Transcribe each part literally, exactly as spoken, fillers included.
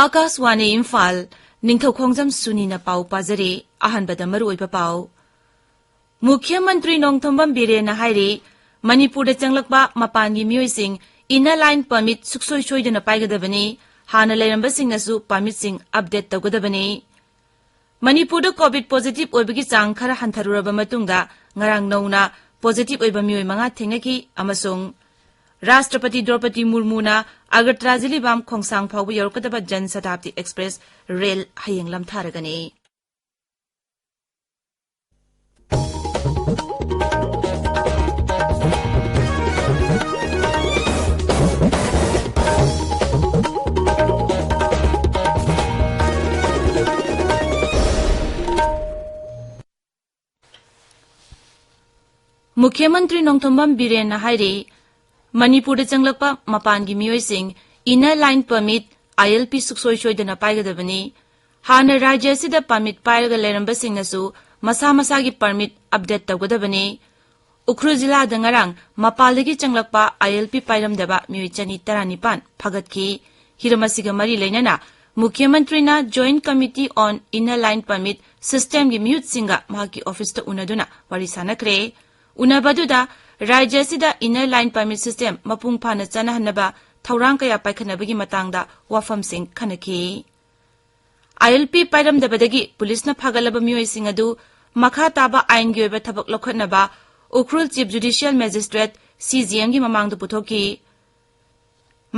ꯑꯥꯀꯥꯁꯋꯥꯅꯤ ꯏꯝꯐꯥꯜ, ꯅꯤꯡꯊꯧꯈꯣꯡꯖꯝ ꯁꯨꯅꯤꯅ ꯄꯥꯎ ꯄꯥꯖꯔꯤ꯫ ꯑꯍꯥꯟꯕꯗ ꯃꯔꯨꯑꯣꯏꯕ ꯄꯥꯎ꯫ ꯃꯨꯈ꯭ꯌ ꯃꯟꯇ꯭ꯔꯤ ꯅꯣꯡꯊꯣꯝꯕꯝ ꯕꯤꯔꯦꯟꯅ ꯍꯥꯏꯔꯤ, ꯃꯅꯤꯄꯨꯔꯗ ꯆꯪꯂꯛꯄ ꯃꯄꯥꯟꯒꯤ ꯃꯤꯑꯣꯏꯁꯤꯡ Inner Line Permit ꯁꯨꯡꯁꯣꯏ ꯁꯣꯏꯗꯅ ꯄꯥꯏꯒꯗꯕꯅꯤ, ꯍꯥꯟꯅ ꯂꯩꯔꯝꯕꯁꯤꯡꯅꯁꯨ permitꯁꯤꯡ update ꯇꯧꯒꯗꯕꯅꯤ꯫ ꯃꯅꯤꯄꯨꯔꯗ COVID positive ꯑꯣꯏꯕꯒꯤ ꯆꯥꯡ ꯈꯔ ꯍꯟꯊꯔꯨꯔꯕ ꯃꯇꯨꯡꯗ ꯉꯔꯥꯡ ꯅꯧꯅ positive ꯑꯣꯏꯕ ꯃꯤꯑꯣꯏ ꯃꯉꯥ ꯊꯦꯡꯅꯈꯤ ꯑꯃꯁꯨꯡ ꯔꯥꯁꯇ꯭ꯔꯄꯇꯤ ꯗ꯭ꯔꯧꯄꯗꯤ ꯃꯨꯔꯃꯨꯅ ꯑꯒꯔꯇꯂꯥ ꯖꯤꯔꯤꯕꯥꯝ ꯈꯣꯡꯁꯥꯡ ꯐꯥꯎꯕ ꯌꯧꯔꯛꯀꯗꯕ ꯖꯟ ꯁꯇꯥꯕꯗꯤ ꯑꯦꯛꯁꯄ꯭ꯔꯦꯁ ꯔꯦꯜ ꯍꯌꯦꯡ ꯂꯝꯊꯥꯔꯒꯅꯤ꯫ ꯃꯨꯈ꯭ꯌ ꯃꯟꯇ꯭ꯔꯤ ꯅꯣꯡꯊꯣꯝꯕꯝ ꯕꯤꯔꯦꯟꯅ ꯍꯥꯏꯔꯤ, ꯃꯅꯤꯄꯨꯔꯗ ꯆꯪꯂꯛꯄ ꯃꯄꯥꯟꯒꯤ ꯃꯤꯑꯣꯏꯁꯤꯡ Inner Line Permit, ILP ꯁꯨꯡꯁꯣꯏ ꯁꯣꯏꯗꯅ ꯄꯥꯏꯒꯗꯕꯅꯤ꯫ ꯍꯥꯟꯅ ꯔꯥꯖ꯭ꯌ ꯑꯁꯤꯗ permit ꯄꯥꯏꯔꯒ ꯂꯩꯔꯝꯕꯁꯤꯡꯅꯁꯨ ꯃꯁꯥ ꯃꯁꯥꯒꯤ permit update ꯇꯧꯒꯗꯕꯅꯤ꯫ ꯎꯈ꯭ꯔꯨꯜ ꯖꯤꯂꯥꯗ ꯉꯔꯥꯡ ꯃꯄꯥꯟꯗꯒꯤ ꯆꯪꯂꯛꯄ ILP ꯄꯥꯏꯔꯝꯗꯕ ꯃꯤꯑꯣꯏ ꯆꯅꯤ ꯇꯔꯥꯅꯤꯄꯥꯟ ꯐꯒꯠꯈꯤ꯫ ꯍꯤꯔꯝ ꯑꯁꯤꯒ ꯃꯔꯤ ꯂꯩꯅꯅ ꯃꯨꯈ꯭ꯌ ꯃꯟꯇ꯭ꯔꯤꯅ Joint Committee on Inner Line Permit Systemꯒꯤ ꯃꯤꯍꯨꯠꯁꯤꯡꯒ ꯃꯍꯥꯛꯀꯤ ꯑꯣꯐꯤꯁꯇ ꯎꯅꯗꯨꯅ ꯋꯥꯔꯤ ꯁꯥꯟꯅꯈ꯭ꯔꯦ꯫ ꯎꯅꯕ ꯑꯗꯨꯗ ꯔꯥꯖ꯭ꯌ ꯑꯁꯤꯗ Inner Line Permit System ꯃꯄꯨꯡ ꯐꯥꯅ ꯆꯠꯅꯍꯟꯅꯕ ꯊꯧꯔꯥꯡ ꯀꯌꯥ ꯄꯥꯏꯈꯠꯅꯕꯒꯤ ꯃꯇꯥꯡꯗ ꯋꯥꯐꯝꯁꯤꯡ ꯈꯟꯅꯈꯤ꯫ ILP ꯄꯥꯏꯔꯝꯗꯕꯗꯒꯤ ꯄꯨꯂꯤꯁꯅ ꯐꯥꯒꯠꯂꯕ ꯃꯤꯑꯣꯏꯁꯤꯡ ꯑꯗꯨ ꯃꯈꯥ ꯇꯥꯕ ꯑꯥꯏꯟꯒꯤ ꯑꯣꯏꯕ ꯊꯕꯛ ꯂꯧꯈꯠꯅꯕ ꯎꯈ꯭ꯔꯨꯜ Chief Judicial Magistrate, CJMꯒꯤ ꯃꯃꯥꯡꯗ ꯄꯨꯊꯣꯛꯈꯤ꯫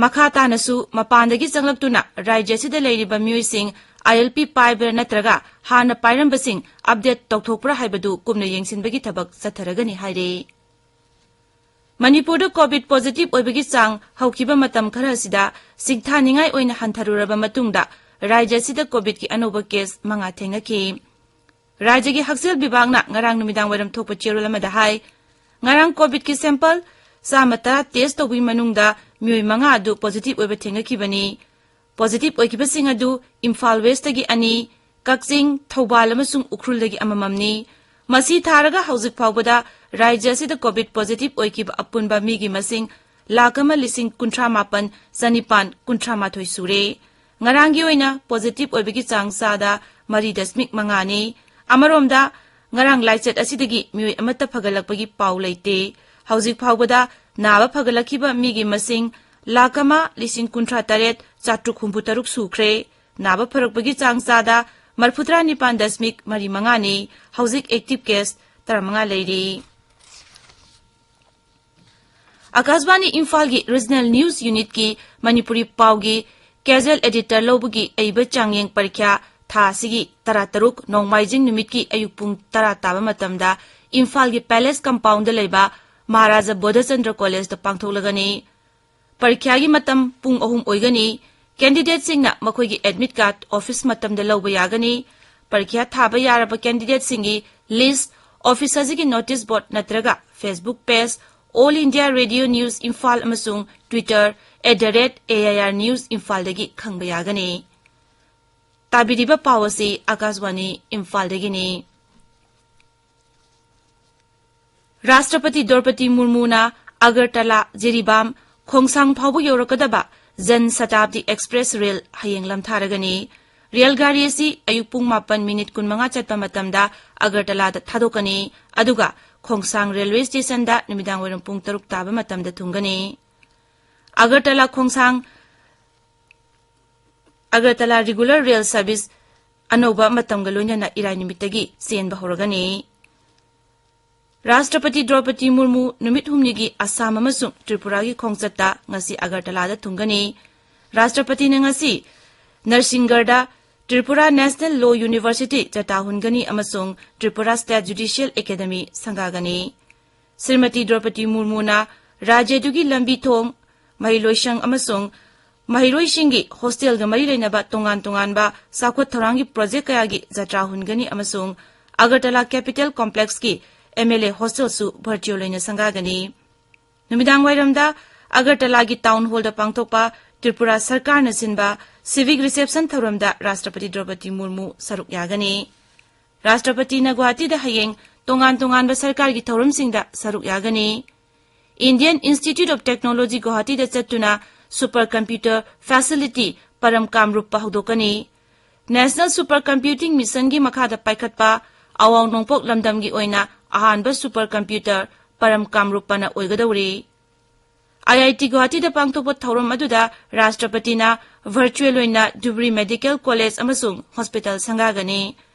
ꯃꯈꯥ ꯇꯥꯅꯁꯨ ꯃꯄꯥꯟꯗꯒꯤ ꯆꯪꯂꯛꯇꯨꯅ ꯔꯥꯖ꯭ꯌ ꯑꯁꯤꯗ ꯂꯩꯔꯤꯕ ꯃꯤꯑꯣꯏꯁꯤꯡ ILP ꯄꯥꯏꯕ꯭ꯔꯥ ꯅꯠꯇ꯭ꯔꯒ ꯍꯥꯟꯅ ꯄꯥꯏꯔꯝꯕꯁꯤꯡ update ꯇꯧꯊꯣꯛꯄ꯭ꯔꯥ ꯍꯥꯏꯕꯗꯨ ꯀꯨꯞꯅ ꯌꯦꯡꯁꯤꯟꯕꯒꯤ ꯊꯕꯛ ꯆꯠꯊꯔꯒꯅꯤ ꯍꯥꯏꯔꯤ꯫ ꯃꯅꯤꯄꯨꯔꯗ COVID positive ꯑꯣꯏꯕꯒꯤ ꯆꯥꯡ ꯍꯧꯈꯤꯕ ꯃꯇꯝ ꯈꯔ ꯑꯁꯤꯗ ꯁꯤꯡꯊꯥꯅꯤꯡꯉꯥꯏ ꯑꯣꯏꯅ ꯍꯟꯊꯔꯨꯔꯕ ꯃꯇꯨꯡꯗ ꯔꯥꯖ꯭ꯌ ꯑꯁꯤꯗ COVIDꯀꯤ ꯑꯅꯧꯕ case ꯃꯉꯥ ꯊꯦꯡꯅꯈꯤ꯫ ꯔꯥꯖ꯭ꯌꯒꯤ ꯍꯛꯁꯦꯜ ꯕꯤꯚꯥꯒꯅ ꯉꯔꯥꯡ ꯅꯨꯃꯤꯗꯥꯡ ꯋꯥꯏꯔꯝ ꯊꯣꯛꯄ ꯆꯦꯔꯣꯜ ꯑꯃꯗ ꯍꯥꯏ, ꯉꯔꯥꯡ COVIDꯀꯤ sample ꯆꯥꯝꯃ ꯇꯔꯥ ꯇꯦꯁ ꯇꯧꯕꯒꯤ ꯃꯅꯨꯡꯗ ꯃꯤꯑꯣꯏ ꯃꯉꯥ ꯑꯗꯨ ꯄꯣꯖꯤꯇꯤꯚ ꯑꯣꯏꯕ ꯊꯦꯡꯅꯈꯤꯕꯅꯤ꯫ ꯄꯣꯖꯤꯇꯤꯚ ꯑꯣꯏꯈꯤꯕꯁꯤꯡ ꯑꯗꯨ ꯏꯝꯐꯥꯜ ꯋꯦꯁꯇꯒꯤ ꯑꯅꯤ, ꯀꯛꯆꯤꯡ, ꯊꯧꯕꯥꯜ ꯑꯃꯁꯨꯡ ꯎꯈ꯭ꯔꯨꯜꯗꯒꯤ ꯑꯃꯃꯝꯅꯤ꯫ ꯃꯁꯤ ꯊꯥꯔꯒ ꯍꯧꯖꯤꯛ ꯐꯥꯎꯕꯗ ꯔꯥꯖ꯭ꯌ ꯑꯁꯤꯗ ꯀꯣꯚꯤꯗ ꯄꯣꯖꯤꯇꯤꯚ ꯑꯣꯏꯈꯤꯕ ꯑꯄꯨꯟꯕ ꯃꯤꯒꯤ ꯃꯁꯤꯡ ꯂꯥꯈ ꯑꯃ ꯂꯤꯁꯤꯡ ꯀꯨꯟꯊ꯭ꯔꯥ ꯃꯥꯄꯟ ꯆꯅꯤꯄꯥꯟ ꯀꯨꯟꯊ꯭ꯔꯥ ꯃꯥꯊꯣꯏ ꯁꯨꯔꯦ꯫ ꯉꯔꯥꯡꯒꯤ ꯑꯣꯏꯅ ꯄꯣꯖꯤꯇꯤꯚ ꯑꯣꯏꯕꯒꯤ ꯆꯥꯡ ꯆꯥꯗ ꯃꯔꯤ ꯗꯁꯃꯤꯛ ꯃꯉꯥꯅꯤ꯫ ꯑꯃꯔꯣꯝꯗ, ꯉꯔꯥꯡ ꯂꯥꯏꯆꯠ ꯑꯁꯤꯗꯒꯤ ꯃꯤꯑꯣꯏ ꯑꯃꯠꯇ ꯐꯒꯠꯂꯛꯄꯒꯤ ꯄꯥꯎ ꯂꯩꯇꯦ꯫ ꯍꯧꯖꯤꯛ ꯐꯥꯎꯕꯗ ꯅꯥꯕ ꯐꯒꯠꯂꯛꯈꯤꯕ ꯃꯤꯒꯤ ꯃꯁꯤꯡ ꯂꯥꯈ ꯑꯃ ꯂꯤꯁꯤꯡ ꯀꯨꯟꯊ꯭ꯔꯥ ꯇꯔꯦꯠ ꯆꯥꯇ꯭ꯔꯨꯛ ꯍꯨꯝꯐꯨ ꯇꯔꯨꯛ ꯁꯨꯈ꯭ꯔꯦ꯫ ꯅꯥꯕ ꯐꯔꯛꯄꯒꯤ ꯆꯥꯡ ꯆꯥꯗ ꯃꯔꯤꯐꯨꯇꯔꯥ ꯅꯤꯄꯥꯟ ꯗꯁꯃꯤꯛ ꯃꯔꯤ ꯃꯉꯥꯅꯤ꯫ ꯍꯧꯖꯤꯛ ꯑꯦꯛꯇꯤꯚ ꯀꯦꯁ ꯇꯔꯥꯃꯉꯥ ꯂꯩꯔꯤ꯫ ꯑꯀꯥꯁꯕꯥꯅꯤ ꯏꯝꯐꯥꯜꯒꯤ ꯔꯤꯖꯅꯦꯜ ꯅ꯭ꯌꯨꯁ ꯌꯨꯅꯤꯠꯀꯤ ꯃꯅꯤꯄꯨꯔꯤ ꯄꯥꯎꯒꯤ ꯀꯦꯖꯨꯑꯦꯜ ꯑꯦꯗꯤꯇꯔ ꯂꯧꯕꯒꯤ ꯑꯏꯕ ꯆꯥꯡꯌꯦꯡ ꯄꯔꯤꯈ꯭ꯌꯥ ꯊꯥ ꯑꯁꯤꯒꯤ ꯇꯔꯥꯇꯔꯨꯛ ꯅꯣꯡꯃꯥꯏꯖꯤꯡ ꯅꯨꯃꯤꯠꯀꯤ ꯑꯌꯨꯛ ꯄꯨꯡ ꯇꯔꯥ ꯇꯥꯕ ꯃꯇꯝꯗ ꯏꯝꯐꯥꯜꯒꯤ ꯄꯦꯂꯦꯁ ꯀꯝꯄꯥꯎꯟꯗ ꯂꯩꯕ ꯃꯍꯥꯔꯥꯖꯥ ꯕꯣꯙꯆꯟꯗ꯭ꯔ ꯀꯣꯂꯦꯖꯇ ꯄꯥꯡꯊꯣꯛꯂꯒꯅꯤ꯫ ꯄꯔꯤꯈ꯭ꯌꯥꯒꯤ ꯃꯇꯝ ꯄꯨꯡ ꯑꯍꯨꯝ ꯑꯣꯏꯒꯅꯤ꯫ ꯀꯦꯟꯗꯤꯗꯦꯠꯁꯤꯡꯅ ꯃꯈꯣꯏꯒꯤ ꯑꯦꯗꯃꯤꯠ ꯀꯥꯔꯗ ꯑꯣꯐꯤꯁ ꯃꯇꯝꯗ ꯂꯧꯕ ꯌꯥꯒꯅꯤ꯫ ꯄꯔꯤꯈ꯭ꯌꯥ ꯊꯥꯕ ꯌꯥꯔꯕ ꯀꯦꯟꯗꯤꯗꯦꯠꯁꯤꯡꯒꯤ ꯂꯤꯁ ꯑꯣꯐꯤꯁ ꯑꯁꯤꯒꯤ ꯅꯣꯇꯤꯁ ꯕꯣꯔꯗ ꯅꯠꯇ꯭ꯔꯒ Facebook page All India Radio News Imphal ꯑꯃꯁꯨꯡ Twitter at the rate A I R News Imphalꯗꯒꯤ ꯈꯪꯕ ꯌꯥꯒꯅꯤ꯫ ꯇꯥꯕꯤꯔꯤꯕ ꯄꯥꯎ ꯑꯁꯤ ꯑꯀꯥꯁꯕꯥꯅꯤ ꯏꯝꯐꯥꯜꯗꯒꯤꯅꯤ꯫ ꯔꯥꯁꯇ꯭ꯔꯄꯇꯤ ꯗ꯭ꯔꯧꯄꯗꯤ ꯃꯨꯔꯃꯨꯅ ꯑꯒꯔꯇꯂꯥ ꯖꯤꯔꯤꯕꯥꯝ ꯈꯣꯡꯁꯥꯡ ꯐꯥꯎꯕ ꯌꯧꯔꯛꯀꯗꯕ ꯖꯟ ꯁꯇꯥꯕꯗꯤ ꯑꯦꯛꯁꯄ꯭ꯔꯦꯁ ꯔꯦꯜ ꯍꯌꯦꯡ ꯂꯝꯊꯥꯔꯒꯅꯤ꯫ ꯔꯦꯜ ꯒꯥꯔꯤ ꯑꯁꯤ ꯑꯌꯨꯛ ꯄꯨꯡ ꯃꯥꯄꯟ ꯃꯤꯅꯤꯠ ꯀꯨꯟꯃꯉꯥ ꯆꯠꯄ ꯃꯇꯝꯗ ꯑꯒꯔꯇꯂꯥꯗ ꯊꯥꯗꯣꯛꯀꯅꯤ, ꯑꯗꯨꯒ ꯈꯣꯡꯁꯥꯡ ꯔꯦꯜꯋꯦ ꯁ꯭ꯇꯦꯁꯟꯗ ꯅꯨꯃꯤꯗꯥꯡꯋꯥꯏꯔꯝ ꯄꯨꯡ ꯇꯔꯨꯛ ꯇꯥꯕ ꯃꯇꯝꯗ ꯊꯨꯡꯒꯅꯤ꯫ Agartala ꯈꯣꯡꯁꯥꯡ Agartala regular rail service ꯑꯅꯧꯕ ꯃꯇꯝꯒ ꯂꯣꯏꯅꯅ ꯏꯔꯥꯏ ꯅꯨꯃꯤꯠꯇꯒꯤ ꯆꯦꯟꯕ ꯍꯧꯔꯒꯅꯤ꯫ ꯔꯥꯁꯇ꯭ꯔꯄꯇꯤ ꯗ꯭ꯔꯧꯄꯗꯤ ꯃꯨꯔꯃꯨ ꯅꯨꯃꯤꯠ ꯍꯨꯝꯅꯤꯒꯤ ꯑꯁꯥꯝ ꯑꯃꯁꯨꯡ ꯇ꯭ꯔꯤꯄꯨꯔꯥꯒꯤ ꯈꯣꯡꯆꯠꯇ ꯉꯁꯤ ꯑꯒꯔꯇꯂꯥꯗ ꯊꯨꯡꯒꯅꯤ꯫ ꯔꯥꯁꯇ꯭ꯔꯄꯇꯤꯅ ꯉꯁꯤ ꯅꯔꯁꯤꯡꯒꯔꯗ ꯇ꯭ꯔꯤꯄꯨꯔꯥ ꯅꯦꯁꯅꯦꯜ ꯂꯣ ꯌꯨꯅꯤꯚꯔꯁꯤꯇꯤ ꯖꯇꯥ ꯍꯨꯟꯒꯅꯤ ꯑꯃꯁꯨꯡ ꯇ꯭ꯔꯤꯄꯨꯔꯥ ꯁ꯭ꯇꯦꯠ ꯖꯨꯗꯤꯁꯤꯌꯦꯜ ꯑꯦꯀꯥꯗꯃꯤ ꯁꯪꯒꯥꯒꯅꯤ꯫ ꯁ꯭ꯔꯤꯃꯇꯤ ꯗ꯭ꯔꯧꯄꯗꯤ ꯃꯨꯔꯃꯨꯅ ꯔꯥꯖ꯭ꯌꯗꯨꯒꯤ ꯂꯝꯕꯤ ꯊꯣꯡ, ꯃꯍꯩꯂꯣꯏꯁꯪ ꯑꯃꯁꯨꯡ ꯃꯍꯩꯔꯣꯏꯁꯤꯡꯒꯤ ꯍꯣꯁꯇꯦꯜꯒ ꯃꯔꯤ ꯂꯩꯅꯕ ꯇꯣꯉꯥꯟ ꯇꯣꯉꯥꯟꯕ ꯆꯥꯎꯈꯠ ꯊꯧꯔꯥꯡꯒꯤ ꯄ꯭ꯔꯣꯖꯦꯛ ꯀꯌꯥꯒꯤ ꯖꯇ꯭ꯔꯥ ꯍꯨꯟꯒꯅꯤ ꯑꯃꯁꯨꯡ ꯑꯒꯔꯇꯂꯥ ꯀꯦꯄꯤꯇꯦꯜ ꯀꯣꯝꯄ꯭ꯂꯦꯛꯁꯀꯤ ꯑꯦꯝ ꯑꯦꯜ ꯑꯦ ꯍꯣꯁꯇꯦꯜꯁꯨ ꯚꯔꯆꯨꯑꯦꯜ ꯑꯣꯏꯅ ꯁꯪꯒꯥꯒꯅꯤ꯫ ꯅꯨꯃꯤꯗꯥꯡ ꯋꯥꯏꯔꯝꯗ ꯑꯒꯔꯇꯂꯥꯒꯤ ꯇꯥꯎꯟ ꯍꯣꯜꯗ ꯄꯥꯡꯊꯣꯛꯄ ꯇ꯭ꯔꯤꯄꯨꯔꯥ ꯁꯔꯀꯥꯔꯅ ꯁꯤꯟꯕ ꯁꯤꯚꯤꯛ ꯔꯤꯁꯦꯞꯁꯟ ꯊꯧꯔꯝꯗ ꯔꯥꯁꯇ꯭ꯔꯄꯇꯤ ꯗ꯭ꯔꯧꯄꯗꯤ ꯃꯨꯔꯃꯨ ꯁꯔꯨꯛ ꯌꯥꯒꯅꯤ꯫ ꯔꯥꯁꯇ꯭ꯔꯄꯇꯤꯅ ꯒꯨꯋꯥꯍꯥꯇꯤꯗ ꯍꯌꯦꯡ ꯇꯣꯉꯥꯟ ꯇꯣꯉꯥꯟꯕ ꯁꯔꯀꯥꯔꯒꯤ ꯊꯧꯔꯝꯁꯤꯡꯗ ꯁꯔꯨꯛ ꯌꯥꯒꯅꯤ꯫ Indian Institute of Technology ꯒꯨꯋꯥꯍꯥꯇꯤꯗ ꯆꯠꯇꯨꯅ super computer facility Param Kamrupa ꯍꯧꯗꯣꯛꯀꯅꯤ꯫ ꯅꯦꯁꯅꯦꯜ ꯁꯨꯄꯔ ꯀꯝꯄ꯭ꯌꯨꯇꯤꯡ ꯃꯤꯁꯟꯒꯤ ꯃꯈꯥꯗ ꯄꯥꯏꯈꯠꯄ ꯑꯋꯥꯡ ꯅꯣꯡꯄꯣꯛ ꯂꯝꯗꯝꯒꯤ ꯑꯣꯏꯅ ꯑꯍꯥꯟꯕ ꯁꯨꯄꯔ ꯀꯝꯄ꯭ꯌꯨꯇꯔ ꯄꯔꯝ ꯀꯥꯝꯔꯨꯞꯄꯅ ꯑꯣꯏꯒꯗꯧꯔꯤ꯫ ꯑꯥꯏ ꯑꯥꯏ ꯇꯤ ꯒꯨꯋꯥꯍꯥꯇꯤꯗ ꯄꯥꯡꯊꯣꯛꯄ ꯊꯧꯔꯝ ꯑꯗꯨꯗ ꯔꯥꯁꯇ꯭ꯔꯄꯇꯤꯅ ꯚꯔꯆꯨꯑꯦꯜ ꯑꯣꯏꯅ ꯙꯨꯕ꯭ꯔꯤ ꯃꯦꯗꯤꯀꯦꯜ ꯀꯣꯂꯦꯖ ꯑꯃꯁꯨꯡ ꯍꯣꯁꯄꯤꯇꯥꯜ ꯁꯪꯒꯥꯒꯅꯤ꯫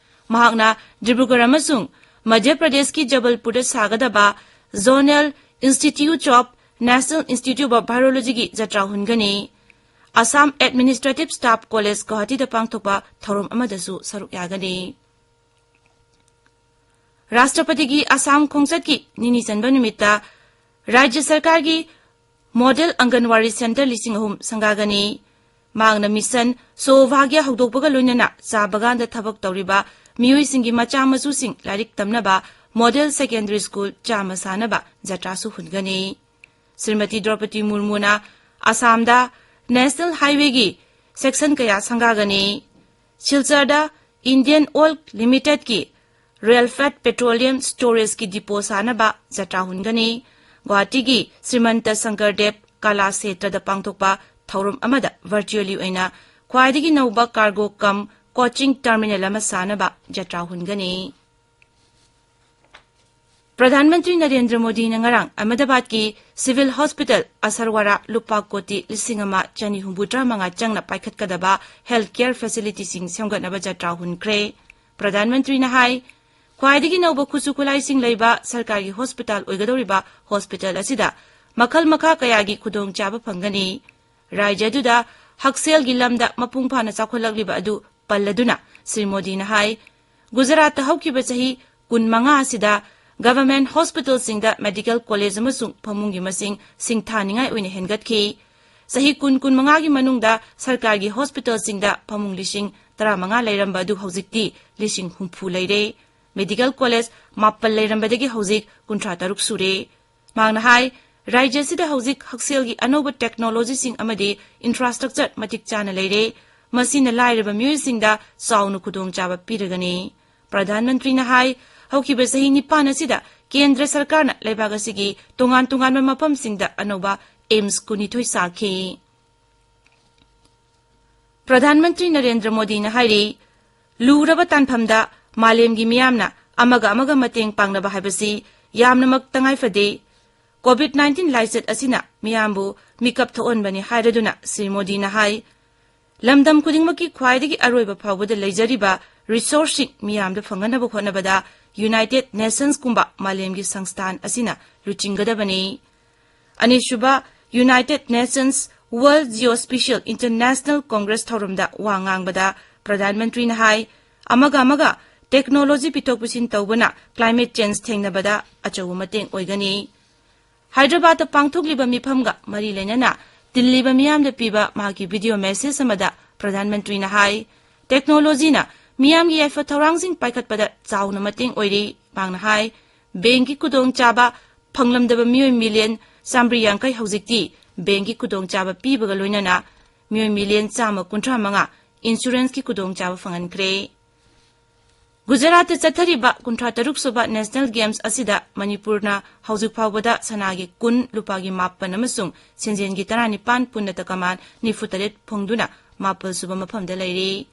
ꯃꯍꯥꯛꯅ ꯗꯤꯕ꯭ꯔꯨꯒꯔ ꯑꯃꯁꯨꯡ ꯃꯙ꯭ꯌ ꯄ꯭ꯔꯗꯦꯁꯀꯤ ꯖꯕꯜꯄꯨꯔꯗ ꯁꯥꯒꯗꯕ Zonal Institute of National Institute of Virology ꯒꯤ ꯖꯇ꯭ꯔꯥ ꯍꯨꯟꯒꯅꯤ꯫ ꯑꯁꯥꯝ ꯑꯦꯗꯃꯤꯅꯤꯁꯇ꯭ꯔꯦꯇꯤꯚ ꯁ꯭ꯇꯥꯐ ꯀꯣꯂꯦꯖ ꯒꯨꯋꯥꯍꯥꯇꯤꯗ ꯄꯥꯡꯊꯣꯛꯄ ꯊꯧꯔꯝ ꯑꯃꯗꯁꯨ ꯁꯔꯨꯛ ꯌꯥꯒꯅꯤ꯫ ꯔꯥꯁꯇ꯭ꯔꯄꯇꯤꯒꯤ ꯑꯁꯥꯝ ꯈꯣꯡꯆꯠꯀꯤ ꯅꯤꯅꯤ ꯆꯟꯕ ꯅꯨꯃꯤꯠꯇ ꯔꯥꯖ꯭ꯌ ꯁꯔꯀꯥꯔꯒꯤ ꯃꯣꯗꯦꯜ ꯑꯪꯒꯟꯋꯥꯔꯤ ꯁꯦꯟꯇꯔ ꯂꯤꯁꯤꯡ ꯑꯍꯨꯝ ꯁꯪꯒꯥꯒꯅꯤ꯫ ꯃꯍꯥꯛꯅ ꯃꯤꯁꯟ ꯁꯣꯚꯥꯒ꯭ꯌ ꯍꯧꯗꯣꯛꯄꯒ ꯂꯣꯏꯅꯅ ꯆꯥ ꯕꯒꯥꯟꯗ ꯊꯕꯛ ꯇꯧꯔꯤꯕ ꯃꯤꯑꯣꯏꯁꯤꯡꯒꯤ ꯃꯆꯥ ꯃꯁꯨꯁꯤꯡ ꯂꯥꯏꯔꯤꯛ ꯇꯝꯅꯕ ꯃꯣꯗꯦꯜ ꯁꯦꯀꯦꯟꯗꯔꯤ ꯁ꯭ꯀꯨꯜ ꯆꯥꯝꯃ ꯁꯥꯅꯕ ꯖꯇ꯭ꯔꯥꯁꯨ ꯍꯨꯟꯒꯅꯤ꯫ ꯁ꯭ꯔꯤꯃꯇꯤ ꯗ꯭ꯔꯧꯄꯗꯤ ꯃꯨꯔꯃꯨꯅ ꯑꯁꯥꯝꯗ ꯅꯦꯁꯅꯦꯜ ꯍꯥꯏꯋꯦꯒꯤ ꯁꯦꯛꯁꯟ ꯀꯌꯥ ꯁꯪꯒꯥꯒꯅꯤ꯫ ꯁꯤꯜꯆꯔꯗ ꯏꯟꯗꯤꯌꯟ ꯑꯣꯏꯜ ꯂꯤꯃꯤꯇꯦꯗꯀꯤ ꯔꯦꯜꯐꯦꯠ ꯄꯦꯇ꯭ꯔꯣꯂꯤꯌꯝ ꯁ꯭ꯇꯣꯔꯦꯖꯀꯤ ꯗꯤꯄꯣ ꯁꯥꯅꯕ ꯖꯇ꯭ꯔꯥ ꯍꯨꯟꯒꯅꯤ꯫ ꯒꯨꯋꯥꯍꯥꯇꯤꯒꯤ ꯁ꯭ꯔꯤꯃꯟꯇ ꯁꯪꯀꯔ ꯗꯦꯕ ꯀꯂꯥ ꯁꯦꯇ꯭ꯔꯗ ꯄꯥꯡꯊꯣꯛꯄ ꯊꯧꯔꯝ ꯑꯃꯗ ꯚꯔꯆꯨꯑꯦꯂꯤ ꯑꯣꯏꯅ ꯈ꯭ꯋꯥꯏꯗꯒꯤ ꯅꯧꯕ ꯀꯥꯔꯒꯣ ꯀꯝ ꯀꯣꯆꯤꯡ ꯇꯔꯃꯤꯅꯦꯜ ꯑꯃ ꯁꯥꯅꯕ ꯖꯇ꯭ꯔꯥ ꯍꯨꯟꯒꯅꯤ꯫ ꯄ꯭ꯔꯙꯥꯟ ꯃꯟꯇ꯭ꯔꯤ ꯅꯔꯦꯟꯗ꯭ꯔ ꯃꯣꯗꯤꯅ ꯉꯔꯥꯡ ꯑꯍꯃꯗꯥꯕꯥꯗꯀꯤ ꯁꯤꯚꯤꯜ ꯍꯣꯁꯄꯤꯇꯥꯜ ꯑꯁꯔꯋꯥꯔꯥ ꯂꯨꯄꯥ ꯀꯣꯇꯤ ꯂꯤꯁꯤꯡ ꯑꯃ ꯆꯅꯤ ꯍꯨꯝꯐꯨꯇꯔꯥ ꯃꯉꯥ ꯆꯪꯅ ꯄꯥꯏꯈꯠꯀꯗꯕ ꯍꯦꯜꯊ ꯀꯦꯌꯔ ꯐꯦꯁꯤꯂꯤꯇꯤꯁꯤꯡ ꯁꯦꯝꯒꯠꯅꯕ ꯖꯇ꯭ꯔꯥ ꯍꯨꯟꯈ꯭ꯔꯦ꯫ ꯄ꯭ꯔꯙꯥꯟ ꯃꯟꯇ꯭ꯔꯤꯅ ꯍꯥꯏ, ꯈ꯭ꯋꯥꯏꯗꯒꯤ ꯅꯧꯕ ꯈꯨꯠꯁꯨ ꯈꯨꯠꯂꯥꯏꯁꯤꯡ ꯂꯩꯕ ꯁꯔꯀꯥꯔꯒꯤ ꯍꯣꯁꯄꯤꯇꯥꯜ ꯑꯣꯏꯒꯗꯧꯔꯤꯕ ꯍꯣꯁꯄꯤꯇꯥꯜ ꯑꯁꯤꯗ ꯃꯈꯜ ꯃꯈꯥ ꯀꯌꯥꯒꯤ ꯈꯨꯗꯣꯡꯆꯥꯕ ꯐꯪꯒꯅꯤ꯫ ꯔꯥꯖ꯭ꯌ ꯑꯗꯨꯗ ꯍꯛꯁꯦꯜꯒꯤ ꯂꯝꯗ ꯃꯄꯨꯡ ꯐꯥꯅ ꯆꯥꯎꯈꯠꯂꯛꯂꯤꯕ ꯑꯗꯨ ꯄꯜꯂꯗꯨꯅ ꯁ꯭ꯔꯤ ꯃꯣꯗꯤꯅ ꯍꯥꯏ, ꯒꯨꯖꯔꯥꯠꯇ ꯍꯧꯈꯤꯕ ꯆꯍꯤ ꯀꯨꯟꯃꯉꯥ ꯑꯁꯤꯗ ꯒꯚꯔꯟꯃꯦꯟꯠ ꯍꯣꯁꯄꯤꯇꯥꯜꯁꯤꯡꯗ ꯃꯦꯗꯤꯀꯦꯜ ꯀꯣꯂꯦꯖ ꯑꯃꯁꯨꯡ ꯐꯃꯨꯡꯒꯤ ꯃꯁꯤꯡ ꯁꯤꯡꯊꯥꯅꯤꯡꯉꯥꯏ ꯑꯣꯏꯅ ꯍꯦꯟꯒꯠꯈꯤ꯫ ꯆꯍꯤ ꯀꯨꯟ, ꯀꯨꯟꯃꯉꯥꯒꯤ ꯃꯅꯨꯡꯗ ꯁꯔꯀꯥꯔꯒꯤ ꯍꯣꯁꯄꯤꯇꯥꯜꯁꯤꯡꯗ ꯐꯃꯨꯡ ꯂꯤꯁꯤꯡ ꯇꯔꯥꯃꯉꯥ ꯂꯩꯔꯝꯕ ꯑꯗꯨ ꯍꯧꯖꯤꯛꯇꯤ ꯂꯤꯁꯤꯡ ꯍꯨꯝꯐꯨ ꯂꯩꯔꯦ꯫ ꯃꯦꯗꯤꯀꯦꯜ ꯀꯣꯂꯦꯖ ꯃꯥꯄꯜ ꯂꯩꯔꯝꯕꯗꯒꯤ ꯍꯧꯖꯤꯛ ꯀꯨꯟꯊ꯭ꯔꯥ ꯇꯔꯨꯛ ꯁꯨꯔꯦ꯫ ꯃꯍꯥꯛꯅ ꯍꯥꯏ, ꯔꯥꯖ꯭ꯌ ꯑꯁꯤꯗ ꯍꯧꯖꯤꯛ ꯍꯛꯁꯦꯜꯒꯤ ꯑꯅꯧꯕ ꯇꯦꯛꯅꯣꯂꯣꯖꯤꯁꯤꯡ ꯑꯃꯗꯤ ꯏꯟꯐ꯭ꯔꯥꯁ꯭ꯇ꯭ꯔꯛꯆꯔ ꯃꯇꯤꯛ ꯆꯥꯅ ꯂꯩꯔꯦ꯫ ꯃꯁꯤꯅ ꯂꯥꯏꯔꯕ ꯃꯤꯑꯣꯏꯁꯤꯡꯗ ꯆꯥꯎꯅ ꯈꯨꯗꯣꯡꯆꯥꯕ ꯄꯤꯔꯒꯅꯤ꯫ ꯄ꯭ꯔꯙꯥꯟ ꯃꯟꯇ꯭ꯔꯤꯅ ꯍꯥꯏ, ꯍꯧꯈꯤꯕ ꯆꯍꯤ ꯅꯤꯄꯥꯟ ꯑꯁꯤꯗ ꯀꯦꯟꯗ꯭ꯔ ꯁꯔꯀꯥꯔꯅ ꯂꯩꯕꯥꯛ ꯑꯁꯤꯒꯤ ꯇꯣꯉꯥꯟ ꯇꯣꯉꯥꯟꯕ ꯃꯐꯝꯁꯤꯡꯗ ꯑꯅꯧꯕ ꯑꯦꯝꯁ ꯀꯨꯟꯅꯤꯊꯣꯏ ꯁꯥꯈꯤ꯫ ꯄ꯭ꯔꯙꯥꯟ ꯃꯟꯇ꯭ꯔꯤ ꯅꯔꯦꯟꯗ꯭ꯔ ꯃꯣꯗꯤꯅ ꯍꯥꯏꯔꯤ, ꯂꯨꯔꯕ ꯇꯥꯟꯐꯝꯗ ꯃꯥꯂꯦꯝꯒꯤ ꯃꯤꯌꯥꯝꯅ ꯑꯃꯒ ꯑꯃꯒ ꯃꯇꯦꯡ ꯄꯥꯡꯅꯕ ꯍꯥꯏꯕꯁꯤ ꯌꯥꯝꯅꯃꯛ ꯇꯉꯥꯏ ꯐꯗꯦ꯫ ꯀꯣꯚꯤꯗ ꯅꯥꯏꯟꯇꯤꯟ ꯂꯥꯏꯆꯠ ꯑꯁꯤꯅ ꯃꯤꯌꯥꯝꯕꯨ ꯃꯤꯀꯞ ꯊꯣꯛꯍꯟꯕꯅꯤ ꯍꯥꯏꯔꯗꯨꯅ ꯁ꯭ꯔꯤ ꯃꯣꯗꯤꯅ ꯍꯥꯏ, ꯂꯝꯗꯝ ꯈꯨꯗꯤꯡꯃꯛꯀꯤ ꯈ꯭ꯋꯥꯏꯗꯒꯤ ꯑꯔꯣꯏꯕ ꯐꯥꯎꯕꯗ ꯂꯩꯖꯔꯤꯕ ꯔꯤꯁꯣꯔꯁꯁꯤꯡ ꯃꯤꯌꯥꯝꯗ ꯐꯪꯍꯟꯅꯕ ꯍꯣꯠꯅꯕꯗ ꯌꯨꯅꯥꯏꯇꯦꯗ ꯅꯦꯁꯟꯁꯀꯨꯝꯕ ꯃꯥꯂꯦꯝꯒꯤ ꯁꯪꯁꯊꯥꯟ ꯑꯁꯤꯅ ꯂꯨꯆꯤꯡꯒꯗꯕꯅꯤ꯫ ꯑꯅꯤꯁꯨꯕ united nations world geospatial international congress ꯊꯧꯔꯝꯗ ꯋꯥ ꯉꯥꯡꯕꯗ ꯄ꯭ꯔꯙꯥꯟ ꯃꯟꯇ꯭ꯔꯤꯅ ꯍꯥꯏ, ꯑꯃꯒ ꯑꯃꯒ ꯇꯦꯛꯅꯣꯂꯣꯖꯤ ꯄꯤꯊꯣꯛ ꯄꯤꯁꯤꯟ ꯇꯧꯕꯅ ꯀ꯭ꯂꯥꯏꯃꯦꯠ ꯆꯦꯟꯖ ꯊꯦꯡꯅꯕꯗ ꯑꯆꯧꯕ ꯃꯇꯦꯡ ꯑꯣꯏꯒꯅꯤ꯫ ꯍꯥꯏꯗ꯭ꯔꯕꯥꯗꯇ ꯄꯥꯡꯊꯣꯛꯂꯤꯕ ꯃꯤꯐꯝꯒ ꯃꯔꯤ ꯂꯩꯅꯅ ꯇꯤꯜꯂꯤꯕ ꯃꯤꯌꯥꯝꯗ ꯄꯤꯕ ꯃꯍꯥꯛꯀꯤ ꯚꯤꯗꯤꯑꯣ ꯃꯦꯁꯦꯖ ꯑꯃꯗ ꯄ꯭ꯔꯙꯥꯟ ꯃꯟꯇ꯭ꯔꯤꯅ ꯍꯥꯏ, ꯇꯦꯛꯅꯣꯂꯣꯖꯤꯅ ꯃꯤꯌꯥꯝꯒꯤ ꯌꯥꯏꯐ ꯊꯧꯔꯥꯡꯁꯤꯡ ꯄꯥꯏꯈꯠꯄꯗ ꯆꯥꯎꯅ ꯃꯇꯦꯡ ꯑꯣꯏꯔꯤ꯫ ꯃꯍꯥꯛꯅ ꯍꯥꯏ, ꯕꯦꯡꯀꯤ ꯈꯨꯗꯣꯡꯆꯥꯕ ꯐꯪꯂꯝꯗꯕ ꯃꯤꯑꯣꯏ ꯃꯤꯂꯤꯌꯟ ꯆꯥꯃꯔꯤ ꯌꯥꯡꯈꯩ ꯍꯧꯖꯤꯛꯇꯤ ꯕꯦꯡꯀꯤ ꯈꯨꯗꯣꯡꯆꯥꯕ ꯄꯤꯕꯒ ꯂꯣꯏꯅꯅ ꯃꯤꯑꯣꯏ ꯃꯤꯂꯤꯌꯟ ꯆꯥꯝꯃ ꯀꯨꯟꯊ꯭ꯔꯥ ꯃꯉꯥ ꯏꯟꯁꯨꯔꯦꯟꯁꯀꯤ ꯈꯨꯗꯣꯡꯆꯥꯕ ꯐꯪꯍꯟꯈ꯭ꯔꯦ꯫ ꯒꯨꯖꯔꯥꯠꯇ ꯆꯠꯊꯔꯤꯕ ꯀꯨꯟꯊ꯭ꯔꯥ ꯇꯔꯨꯛ ꯁꯨꯕ ꯅꯦꯁꯅꯦꯜ ꯒꯦꯝꯁ ꯑꯁꯤꯗ ꯃꯅꯤꯄꯨꯔꯅ ꯍꯧꯖꯤꯛ ꯐꯥꯎꯕꯗ ꯁꯅꯥꯒꯤ ꯀꯨꯟ, ꯂꯨꯄꯥꯒꯤ ꯃꯥꯄꯟ ꯑꯃꯁꯨꯡ ꯁꯦꯟꯖꯦꯟꯒꯤ ꯇꯔꯥꯅꯤꯄꯥꯟ, ꯄꯨꯟꯅ ꯇꯀꯃꯥꯟ ꯅꯤꯐꯨ ꯇꯔꯦꯠ ꯐꯪꯗꯨꯅ ꯃꯥꯄꯜ ꯁꯨꯕ ꯃꯐꯝꯗ ꯂꯩꯔꯤ꯫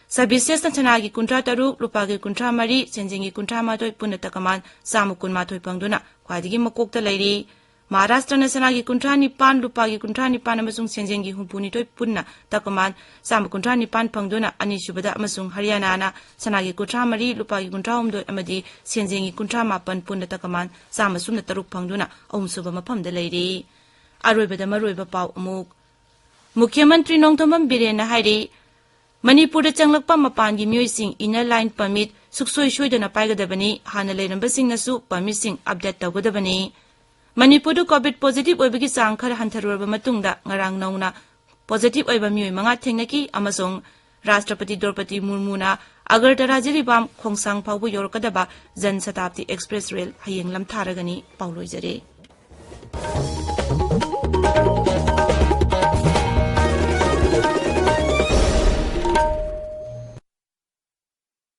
ꯁꯕꯤꯁꯦꯁꯅ ꯁꯅꯥꯒꯤ ꯀꯨꯟꯊ꯭ꯔꯥ ꯇꯔꯨꯛ, ꯂꯨꯄꯥꯒꯤ ꯀꯨꯟꯊ꯭ꯔꯥ ꯃꯔꯤ, ꯁꯦꯟꯖꯦꯟꯒꯤ ꯀꯨꯟꯊ꯭ꯔꯥ ꯃꯥꯊꯣꯏ, ꯄꯨꯟꯅ ꯇꯀꯃꯥꯟ ꯆꯥꯝꯃ ꯀꯨꯟꯃꯥꯊꯣꯏ ꯐꯪꯗꯨꯅ ꯈ꯭ꯋꯥꯏꯗꯒꯤ ꯃꯀꯣꯛꯇ ꯂꯩꯔꯤ꯫ ꯃꯍꯥꯔꯥꯁꯇ꯭ꯔꯅ ꯁꯅꯥꯒꯤ ꯀꯨꯟꯊ꯭ꯔꯥ ꯅꯤꯄꯥꯟ, ꯂꯨꯄꯥꯒꯤ ꯀꯨꯟꯊ꯭ꯔꯥ ꯅꯤꯄꯥꯟ ꯑꯃꯁꯨꯡ ꯁꯦꯟꯖꯦꯟꯒꯤ ꯍꯨꯝꯐꯨ ꯅꯤꯊꯣꯏ, ꯄꯨꯟꯅ ꯇꯀꯃꯥꯟ ꯆꯥꯝꯃ ꯀꯨꯟꯊ꯭ꯔꯥ ꯅꯤꯄꯥꯟ ꯐꯪꯗꯨꯅ ꯑꯅꯤꯁꯨꯕꯗ ꯑꯃꯁꯨꯡ ꯍꯔꯤꯌꯥꯅꯥꯅ ꯁꯅꯥꯒꯤ ꯀꯨꯟꯊ꯭ꯔꯥ ꯃꯔꯤ, ꯂꯨꯄꯥꯒꯤ ꯀꯨꯟꯊ꯭ꯔꯥ ꯍꯨꯝꯗꯣꯏ ꯑꯃꯗꯤ ꯁꯦꯟꯖꯦꯟꯒꯤ ꯀꯨꯟꯊ꯭ꯔꯥ ꯃꯥꯄꯟ, ꯄꯨꯟꯅ ꯇꯀꯃꯥꯟ ꯆꯥꯝꯃ ꯁꯨꯞꯅ ꯇꯔꯨꯛ ꯐꯪꯗꯨꯅ ꯑꯍꯨꯝꯁꯨꯕ ꯃꯐꯝꯗ ꯂꯩꯔꯤ꯫ ꯑꯔꯣꯏꯕꯗ ꯃꯔꯨꯑꯣꯏꯕ ꯄꯥꯎ ꯑꯃꯨꯛ꯫ ꯃꯨꯈ꯭ꯌ ꯃꯟꯇ꯭ꯔꯤ ꯅꯣꯡꯊꯣꯝꯕꯝ ꯕꯤꯔꯦꯟꯅ ꯍꯥꯏꯔꯤ, ꯃꯅꯤꯄꯨꯔꯗ ꯆꯪꯂꯛꯄ ꯃꯄꯥꯟꯒꯤ ꯃꯤꯑꯣꯏꯁꯤꯡ ꯏꯟꯅꯔ ꯂꯥꯏꯟ ꯄꯔꯃꯤꯠ ꯁꯨꯛꯁꯣꯏ ꯁꯣꯏꯗꯅ ꯄꯥꯏꯒꯗꯕꯅꯤ, ꯍꯥꯟꯅ ꯂꯩꯔꯝꯕꯁꯤꯡꯅꯁꯨ ꯄꯔꯃꯤꯠꯁꯤꯡ ꯑꯞꯗꯦꯠ ꯇꯧꯒꯗꯕꯅꯤ꯫ ꯃꯅꯤꯄꯨꯔꯗ ꯀꯣꯚꯤꯗ ꯄꯣꯖꯤꯇꯤꯚ ꯑꯣꯏꯕꯒꯤ ꯆꯥꯡ ꯈꯔ ꯍꯟꯊꯔꯨꯔꯕ ꯃꯇꯨꯡꯗ ꯉꯔꯥꯡ ꯅꯧꯅ ꯄꯣꯖꯤꯇꯤꯚ ꯑꯣꯏꯕ ꯃꯤꯑꯣꯏ ꯃꯉꯥ ꯊꯦꯡꯅꯈꯤ ꯑꯃꯁꯨꯡ ꯔꯥꯁꯇ꯭ꯔꯄꯇꯤ ꯗ꯭ꯔꯧꯄꯗꯤ ꯃꯨꯔꯃꯨꯅ ꯑꯒꯔꯇꯂꯥ ꯖꯤꯔꯤꯕꯥꯝ ꯈꯣꯡꯁꯥꯡ ꯐꯥꯎꯕ ꯌꯧꯔꯛꯀꯗꯕ ꯖꯟ ꯁꯇꯥꯕꯗꯤ ꯑꯦꯛꯁꯄ꯭ꯔꯦꯁ ꯔꯦꯜ ꯍꯌꯦꯡ ꯂꯝꯊꯥꯔꯒꯅꯤ꯫ ꯄꯥꯎ ꯂꯣꯏꯖꯔꯦ꯫